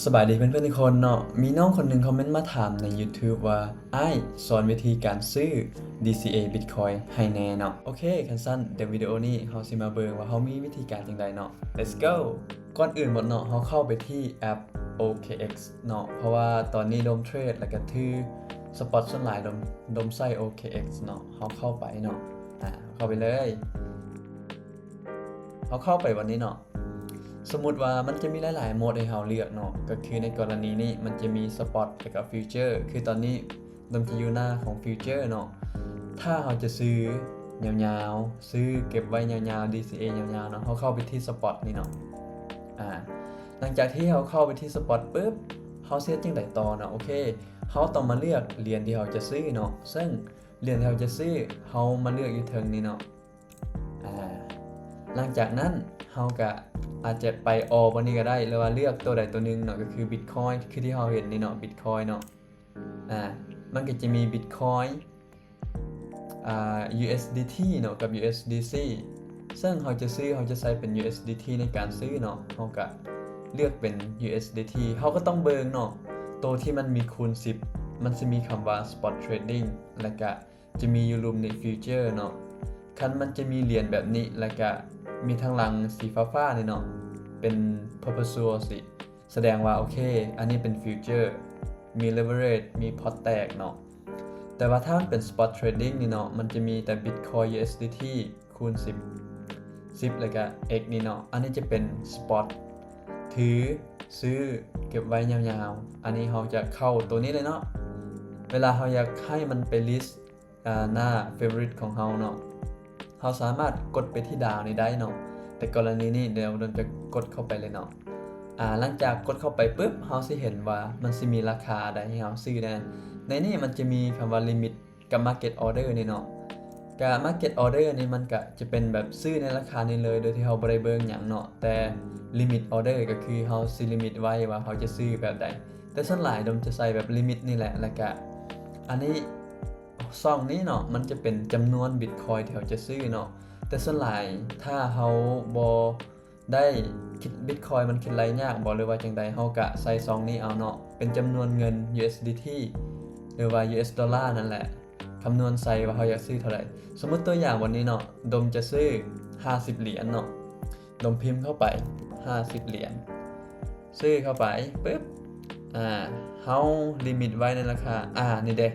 ສະບາຍດີເພື່ອນໆທຸກຄົນເນາະ, ມີນ້ອງຄົນໜຶ່ງຄອມເມັນມາຖາມໃນ YouTube ວ່າ ອ້າຍ ສອນວິທີການຊື້ DCA Bitcoin ໃຫ້ແດ່ເນາະ. ໂອເຄ ຄັນຊັ້ນ ດຽວວິດີໂອນີ້ເຮົາຊິມາເບິ່ງວ່າເຮົາມີວິທີການຈັ່ງໃດເນາະ. Let's go. ກ່ອນອື່ນໝົດເນາະ ເຮົາເຂົ້າໄປທີ່ແອັບ OKX ເນາະ, ເພາະວ່າຕອນນີ້ດົມເທຣດ ແລ້ວກະຖື spot ສ່ວນຫຼາຍດົມ ດົມໃຊ້ OKX ເນາະ. ເຮົາເຂົ້າໄປເນາະ ອາ ເຂົ້າໄປເລີຍ. ເຮົາເຂົ້າໄປວັນນີ້ເນາະ, ສົມມຸດວ່າມັນຈະມີຫຼາຍໆໂໝດໃຫ້ເຮົາເລືອກເນາະ, ກໍຄືໃນກໍລະນີນີ້ມັນຈະມີ spot ແລ້ວກໍ future. ຄືຕອນນີ້ ດົມຈະຢູ່ໜ້າຂອງ future ເນາະ. ຖ້າເຮົາຈະຊື້ຍາວໆ ຊື້ເກັບໄວ້ຍາວໆ DCA ຍາວໆເນາະ, ເຮົາເຂົ້າໄປທີ່ spot ນີ້ເນາະ. ອາ ຫຼັງຈາກທີ່ເຮົາເຂົ້າໄປທີ່ spot ປຶບ ເຮົາຊິເຮັດຈັ່ງໃດຕໍ່ເນາະ? ໂອເຄ ເຮົາຕ້ອງມາເລືອກຫຼຽນທີ່ເຮົາຈະຊື້ເນາະ, ເຊິ່ງຫຼຽນທີ່ເຮົາຈະຊື້ ເຮົາມາເລືອກຢູ່ເທິງນີ້ເນາະ. ອາ ຫຼັງຈາກນັ້ນເຮົາກະອາດຈະໄປ all ບ່ອນນີ້ກໍໄດ້ ຫຼືວ່າເລືອກໂຕໃດໂຕໜຶ່ງເນາະ, ກໍຄື Bitcoin ຄືທີ່ເຮົາເຫັນນີ້ເນາະ Bitcoin ເນາະ. ອາ ມັນກໍຈະມີ Bitcoin ອາ USDT ເນາະ ກັບ USDC, ເຊິ່ງເຮົາຈະຊື້ ເຮົາຈະໃຊ້ເປັນ USDT ໃນການຊື້ເນາະ, ເຮົາກະເລືອກເປັນ USDT. ເຮົາກໍຕ້ອງເບິ່ງເນາະ ໂຕທີ່ມັນມີຄູນສິບ ມັນຊິມີຄຳວ່າ Spot Trading ແລ້ວກະ ຈະມີຢູ່ລຸ່ມນີ້ future ເນາະ. ຄັນມັນຈະມີຫຼຽນແບບນີ້ ແລ້ວກະມີທາງຫຼັງສີຟ້າໆນີ້ເນາະ ເປັນ perpetual ຊິສະແດງວ່າ ໂອເຄ ອັນນີ້ເປັນ future ມີ leverage ມີ pot ແຕກເນາະ. ແຕ່ວ່າຖ້າມັນເປັນ spot trading ນີ້ເນາະ ມັນຈະມີແຕ່ Bitcoin USDT ຄູນສິບ ສິບ ແລ້ວກະ X ນີ້ເນາະ. ອັນນີ້ຈະເປັນ spot ຖື ຊື້ ເກັບໄວ້ຍາວໆ. ອັນນີ້ເຮົາຈະເຂົ້າໂຕນີ້ເລີຍເນາະ. ເວລາເຮົາຢາກໃຫ້ມັນໄປ list ອາ ໜ້າ favorite ຂອງເຮົາເນາະ, ເຮົາສາມາດກົດໄປທີ່ດາວນີ້ໄດ້ເນາະ. ແຕ່ກໍລະນີນີ້ ດຽວດົມຈະກົດເຂົ້າໄປເລີຍເນາະ. ອາ ຫຼັງຈາກກົດເຂົ້າໄປປຶບ ເຮົາຊິເຫັນວ່າມັນຊິມີລາຄາໃດໃຫ້ເຮົາຊື້ແດ່. ໃນນີ້ມັນຈະມີຄຳວ່າ limit ກັບ market order ນີ້ເນາະ. ກະ market order ນີ້ມັນກະຈະເປັນແບບຊື້ໃນລາຄານີ້ເລີຍ ໂດຍທີ່ເຮົາບໍ່ໄດ້ເບິ່ງຫຍັງເນາະ, ແຕ່ limit order ກໍຄືເຮົາຊິ limit ໄວ້ວ່າເຮົາຈະຊື້ແບບໃດ. ແຕ່ສ່ວນຫຼາຍດົມຈະໃສ່ແບບ limit ນີ້ແຫຼະ. ແລ້ວກະ ອັນນີ້ ຊ່ອງນີ້ເນາະ ມັນຈະເປັນຈຳນວນ Bitcoin ທີ່ເຮົາຈະຊື້ເນາະ. ແຕ່ສ່ວນຫຼາຍຖ້າເຮົາບໍ່ໄດ້ຄິດ Bitcoin ມັນຄິດໄລ່ຍາກບໍ ຫຼືວ່າຈັ່ງໃດ ເຮົາກະໃສ່ຊ່ອງນີ້ເອົາເນາະ, ເປັນຈຳນວນເງິນ USDT ຫຼືວ່າ US dollar ນັ້ນແຫຼະ, ຄຳນວນໃສ່ວ່າເຮົາຢາກຊື້ເທົ່າໃດ. ສົມມຸດຕົວຢ່າງວັນນີ້ເນາະ ດົມຈະຊື້ຫ້າສິບຫຼຽນເນາະ. ດົມພິມເຂົ້າໄປຫ້າສິບຫຼຽນ ຊື້ເຂົ້າໄປປຶບ ອາ ເຮົາ limit ໄວ້ໃນລາຄາ ອາ ນີ້ເດ້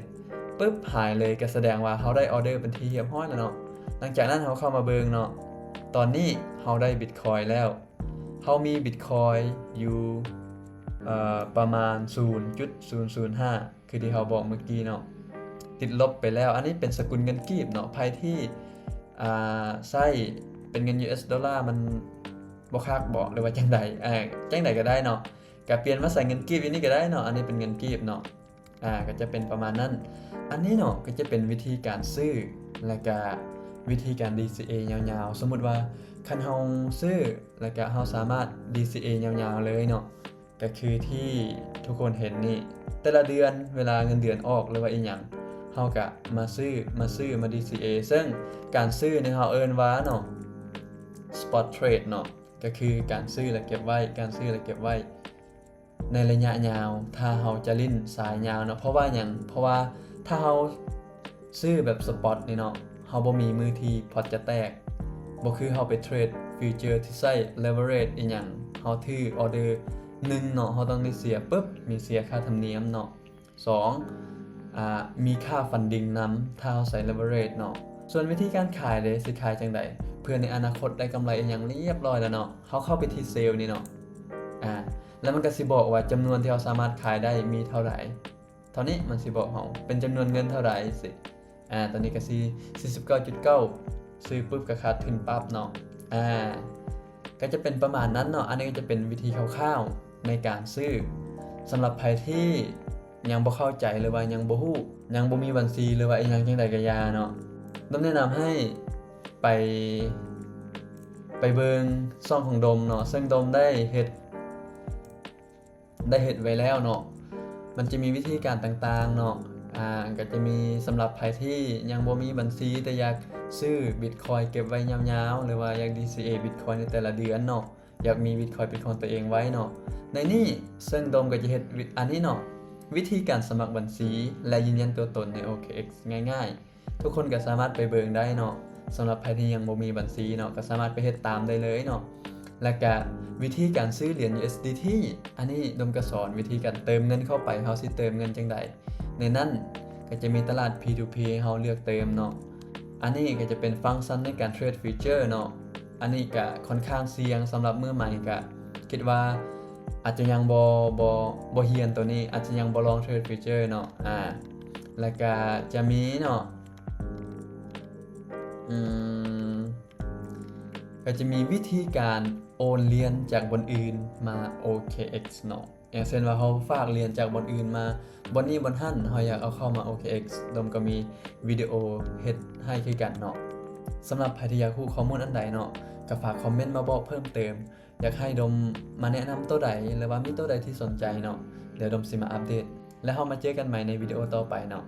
ປຶບ ຫາຍເລີຍ ກໍສະແດງວ່າເຮົາໄດ້ order ເປັນທີ່ຮຽບຮ້ອຍແລ້ວເນາະ. ຫຼັງຈາກນັ້ນເຮົາເຂົ້າມາເບິ່ງເນາະ, ຕອນນີ້ເຮົາໄດ້ Bitcoin ແລ້ວ, ເຮົາມີ Bitcoin ຢູ່ ເອີ ປະມານ ສູນຈຸດສູນສູນຫ້າ ຄືທີ່ເຮົາບອກເມື່ອກີ້ເນາະ, ຕິດລົບໄປແລ້ວ. ອັນນີ້ເປັນສະກຸນເງິນກີບເນາະ, ໃຜທີ່ ອາ ໃຊ້ເປັນເງິນ US dollar ມັນບໍ່ຄັກບໍ ຫຼືວ່າຈັ່ງໃດ? ອາ ຈັ່ງໃດກໍໄດ້ເນາະ, ກະປ່ຽນມາໃສ່ເງິນກີບຢູ່ນີ້ກໍໄດ້ເນາະ. ອັນນີ້ເປັນເງິນກີບເນາະ, ອາ ກໍຈະເປັນປະມານນັ້ນ. ອັນນີ້ເນາະ ກໍຈະເປັນວິທີການຊື້ ແລ້ວກະວິທີການ DCA ຍາວໆ. ສົມມຸດວ່າຄັນເຮົາຊື້ ແລ້ວກະເຮົາສາມາດ DCA ຍາວໆເລີຍເນາະ, ກໍຄືທີ່ທຸກຄົນເຫັນນີ້, ແຕ່ລະເດືອນເວລາເງິນເດືອນອອກ ຫຼືວ່າອີ່ຫຍັງ ເຮົາກະມາຊື້ ມາຊື້ ມາ DCA. ເຊິ່ງການຊື້ນີ້ເຮົາເອີ້ນວ່າເນາະ spot trade ເນາະ, ກໍຄືການຊື້ແລະເກັບໄວ້ ການຊື້ແລະເກັບໄວ້ໃນໄລຍະຍາວ ຖ້າເຮົາຈະຫຼິ້ນສາຍຍາວເນາະ. ເພາະວ່າຫຍັງ? ເພາະວ່າຖ້າເຮົາຊື້ແບບ spot ນີ້ເນາະ ເຮົາບໍ່ມີມື້ທີ່ pot ຈະແຕກ, ບໍ່ຄືເຮົາໄປເທຣດ future ທີ່ໃຊ້ leverage ອີ່ຫຍັງ, ເຮົາຖື order ໜຶ່ງເນາະ ເຮົາຕ້ອງໄດ້ເສຍປຶບ ມີເສຍຄ່າທຳນຽມເນາະ. ສອງ ອາ ມີຄ່າ funding ນຳ ຖ້າເຮົາໃຊ້ leverage ເນາະ. ສ່ວນວິທີການຂາຍເດ ຊິຂາຍຈັ່ງໃດ ເພື່ອໃນອະນາຄົດໄດ້ກຳໄລອີ່ຫຍັງລຽບຮ້ອຍແລ້ວເນາະ, ເຮົາເຂົ້າໄປທີ່ sell ນີ້ເນາະ ອາ ແລ້ວມັນກໍຊິບອກວ່າຈຳນວນທີ່ເຮົາສາມາດຂາຍໄດ້ມີເທົ່າໃດ. ເທົ່ານີ້ມັນຊິບອກເຮົາເປັນຈຳນວນເງິນເທົ່າໃດຊິ. ອາ ຕອນນີ້ກໍຊິ ສີ່ສິບເກົ້າຈຸດເກົ້າ ຊື້ປຶບກໍຂາດທຶນປັບເນາະ. ອາ ກໍຈະເປັນປະມານນັ້ນເນາະ. ອັນນີ້ກໍຈະເປັນວິທີຄ່າວໆໃນການຊື້. ສຳລັບໃຜທີ່ຍັງບໍ່ເຂົ້າໃຈ ຫຼືວ່າຍັງບໍ່ຮູ້ ຍັງບໍ່ມີບັນຊີ ຫຼືວ່າອີ່ຫຍັງຈັ່ງໃດກໍຢ່າເນາະ, ດົມແນະນຳໃຫ້ໄປ ໄປເບິ່ງຊ່ອງຂອງດົມເນາະ, ເຊິ່ງດົມໄດ້ເຮັດ ໄດ້ເຮັດໄວ້ແລ້ວເນາະ. ມັນຈະມີວິທີການຕ່າງໆເນາະ, ອາ ກໍຈະມີສຳລັບໃຜທີ່ຍັງບໍ່ມີບັນຊີ ແຕ່ຢາກຊື້ Bitcoin ເກັບໄວ້ຍາວໆ ຫຼືວ່າຢາກ DCA Bitcoin ໃນແຕ່ລະເດືອນເນາະ. ຢາກມີ Bitcoin ເປັນຂອງຕົວເອງໄວ້ເນາະ. ໃນນີ້ເຊິ່ງດົມກໍຈະເຮັດວິ ອັນນີ້ເນາະ ວິທີການສະໝັກບັນຊີ ແລະ ຢືນຢັນຕົວຕົນໃນ ໂອເຄເອັກ ງ່າຍໆ ທຸກຄົນກໍສາມາດໄປເບິ່ງໄດ້ເນາະ. ສຳລັບໃຜທີ່ຍັງບໍ່ມີບັນຊີເນາະ ກໍສາມາດໄປເຮັດຕາມໄດ້ເລີຍເນາະ. ແລ້ວກະວິທີການຊື້ຫຼຽນ USDT ອັນນີ້ດົມກໍສອນວິທີການເຕີມເງິນເຂົ້າໄປ ເຮົາຊິເຕີມເງິນຈັ່ງໃດ. ໃນນັ້ນກໍຈະມີຕະຫຼາດ P two P ໃຫ້ເຮົາເລືອກເຕີມເນາະ. ອັນນີ້ກໍຈະເປັນຟັງຊັນໃນການເທຣດ Future ເນາະ. ອັນນີ້ກໍຄ່ອນຂ້າງສ່ຽງສຳລັບມືໃໝ່ ກໍຄິດວ່າອາດຈະຍັງບໍ່ ບໍ່ ບໍ່ຮຽນໂຕນີ້ ອາດຈະຍັງບໍ່ລອງເທຣດ Future ເນາະ. ອາ ແລ້ວກະຈະມີເນາະ ອືມ ກໍຈະມີວິທີການໂອນຫຼຽນຈາກບ່ອນອື່ນມາ ໂອເຄເອັກ ເນາະ. ຢ່າງເຊັ່ນວ່າເຮົາຝາກຫຼຽນຈາກບ່ອນອື່ນມາບ່ອນນີ້ບ່ອນຫັ້ນ ເຮົາຢາກເອົາເຂົ້າມາ ໂອເຄເອັກ ດົມກໍມີວິດີໂອເຮັດໃຫ້ຄືກັນເນາະ. ສຳລັບໃຜທີ່ຢາກຮູ້ຂໍ້ມູນອັນໃດເນາະ ກໍຝາກຄອມເມັນມາບອກເພີ່ມເຕີມ. ຢາກໃຫ້ດົມມາແນະນຳໂຕໃດ ຫຼືວ່າມີໂຕໃດທີ່ສົນໃຈເນາະ ດຽວດົມຊິມາອັບເດດ ແລ້ວເຮົາມາເຈີກັນໃໝ່ໃນວິດີໂອຕໍ່ໄປເນາະ.